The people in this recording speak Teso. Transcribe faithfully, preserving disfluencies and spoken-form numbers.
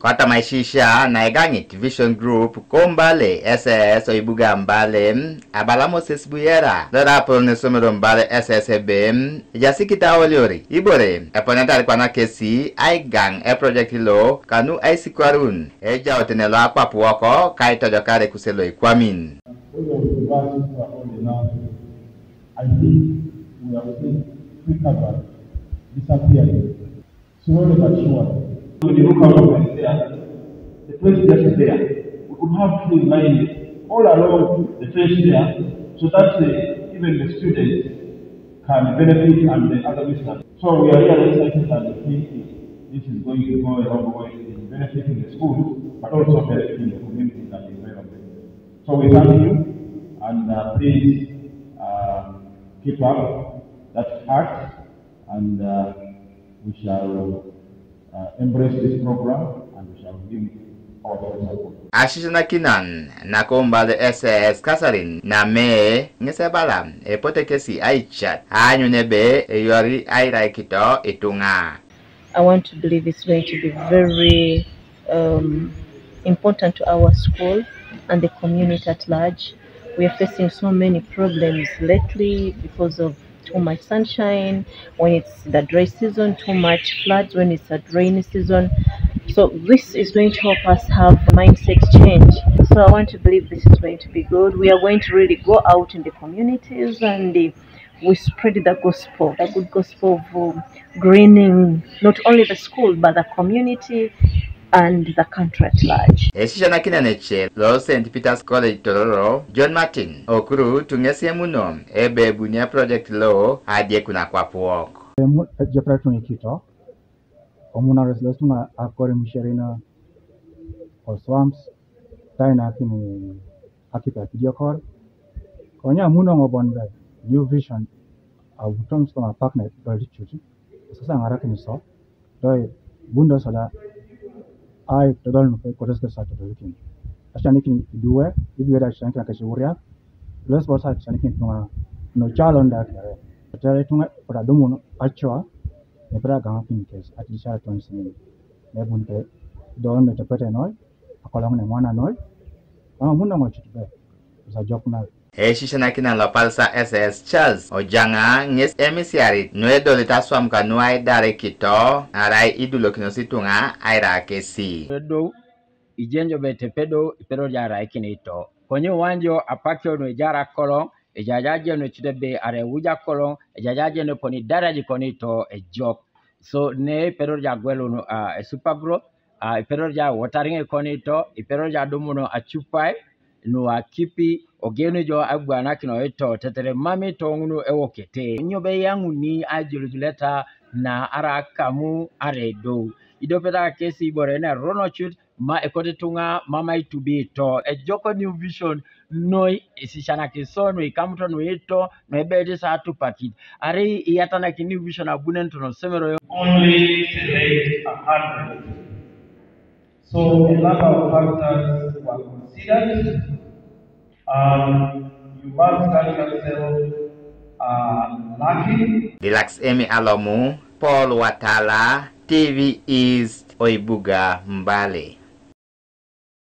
Otamai sisia na igaŋit Vision Group ko Mbale S S o ibuga Mbale, abala Moses Buyera, lo da apolon esomero Mbale S S ebe, ejaasi kitaolior ibore eponetar kwana kesi aigaŋ eproject lo kanu aisikwarun ejautene lo akwap wok ka aitojokare kuse lo ikwamin. Those of the verses were old enough. I think we have seen free cover disappearing slowly but surely. When you look out of the there, the place just there. We could have clean lines all along the fence there so that uh, even the students can benefit and the other visitors. So we are really excited and we think this is going to go a long way in benefiting the schools, but also benefiting the communities and the environment. So we thank you and uh, please uh, keep up that heart and uh, we shall uh, embrace this program and we shall give our full support. Asisianakinan nako Mbale S S Catherine Name ŋes ebala epote kesi aicat aanyun ebe eyuari airaikito ituŋa. I want to believe it's going to be very um, important to our school and the community at large. We are facing so many problems lately because of too much sunshine, when it's the dry season, too much floods when it's a rainy season. So this is going to help us have a mindset change. So I want to believe this is going to be good. We are going to really go out in the communities and uh, we spread the gospel, the good gospel of um, greening not only the school but the community and the country at large. Esisianakinan ece lo Saint Peter's College Tororo, John Martin Okuru, tu ŋes emuno ebe ebuni eproject lo adiekun akwap wok. Emu ejapara tuŋ ikito, omunaros lo tuŋa akor imuserino, o swamps, tainakin akipi akidiokor, konye amuno ŋo bon be New Vision abuton soma apak na idol cut, sasa aŋarakin so, doi bundo soda ai todol nupe kotos kesa todolikin. Asisianakin iduwe, iduwe da asisianakin akesi wuriak, los bosa asisianakin tuŋa no calon da kere. Tere tuŋa koda dumun acua, nepera gaŋakin kes, ati disara ton sini. Nebun ke idol ne tepete noi, akoloŋ ne mwana noi, ama muno ŋo cut be, sa jok na. Esisianakinan lo Palisa S S Charles Ojaŋa ŋes emisiarit nu edolit aswam kanu aidar ikito, arai idulokinos ituŋa aira kesi. Edou, ijenjo be tepedou, ipedori arai kinito. Konye wanjo apakio nu ejar akoloŋ, ejaja ajenio cut ebe arai ewuj akoloŋ, ejaja ajenio poni daraji konito ejok. So ne ipedori agwelun uh, esupagrot, uh, ipedori ja watering ekonito, ipedori ja dumuno acupai, nu akipi, ogenu jo agwanakin oito, tetere mam ito ŋunu ewokete. Nyo be yaŋuni ajulujuleta na ara kamu are do. Idopeta kesi ibore ne rono cut, ma ekote tuŋa mama itubi to. Ejoko New Vision noi, esisianakin so nu ikamuto nu ito, nu ebeit sa atupakit. Are iyatanakin New Vision abunen tono semero yo. Only select a hundred. So a number of factors were considered. Um, you must catch yourself uh, lacking. Dilax Emi Alomu, Paul Watala, T V East, Oibuga, Mbale.